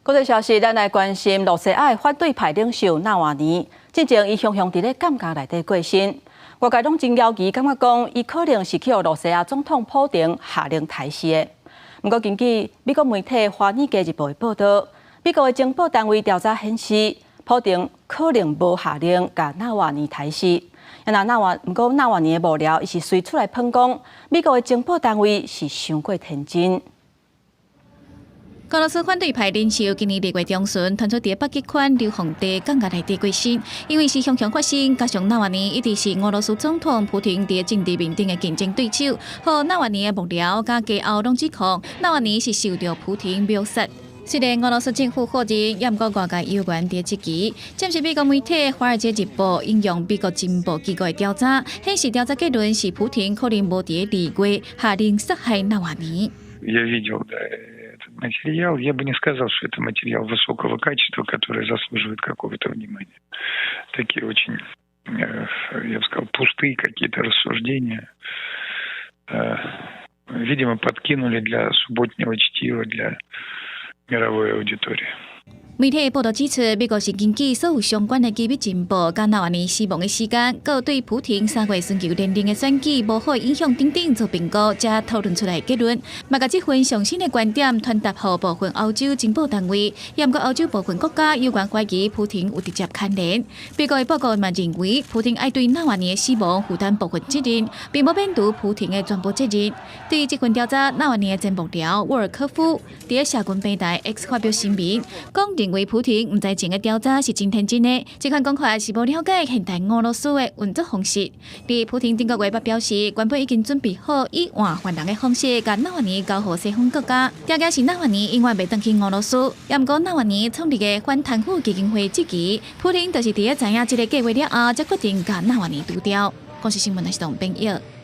國際消息，咱來關心羅西亞的反對派領袖納瓦尼，進前伊雄雄佇咧監獄內底過身，外界攏真猶疑，感覺講伊可能是去予羅西亞總統普丁下令刣死的。毋過根據美國媒體《華爾街日報》的報導，美國的情報單位調查顯示，普丁可能無下令共納瓦尼刣死。毋過納瓦尼的幕僚，伊是隨出來噴講，美國的情報單位是傷過天真。俄羅斯反對派領袖今年2月中旬傳出佇北極圈流放地監獄內底過身，因為是常常發生，加上納瓦尼一直是俄羅斯總統普丁佇政治面頂的競爭對手，予納瓦尼的幕僚佮家後攏指控納瓦尼是受著普丁謀殺。雖然俄羅斯政府否認，也毋過外界猶原佇質疑。這是美國媒體《華爾街日報》引用美國情報機構的調查，顯示調查結論是普丁可能無佇2月下令殺害納瓦尼。 Материал, я бы не сказал, что это материал высокого качества, который заслуживает какого-то внимания. Такие очень, я бы сказал, пустые какие-то рассуждения. Видимо, подкинули для субботнего чтива, для мировой аудитории. 媒體報導指出，美國是根據所有相關的機密情報，佮納瓦尼死亡的時間，佮對普丁3月尋求連任的選舉無好影響等等做評估，才討論出來結論。嘛共這份上新的觀點傳達予部分歐洲情報單位，也毋過歐洲部分國家有關懷疑普丁有直接牽連。美國的報告嘛認為，普丁愛對納瓦尼的死亡負擔部分責任，並無免除普丁的全部責任。對於這份調查，納瓦尼的前幕僚沃爾科夫佇社群平台 X 發表聲明，講認為普丁毋知情的調查是真天真的，這款講法是無了解現代俄羅斯的運作方式。佇普丁頂個月捌表示，原本已經準備好以換犯人的方式，共納瓦尼交予西方國家。條件是納瓦尼永遠袂轉去俄羅斯。也毋過納瓦尼創立的反貪腐基金會質疑，普丁就是佇咧知影這个計劃了後，才決定共納瓦尼除掉。公視新聞的是董編譯。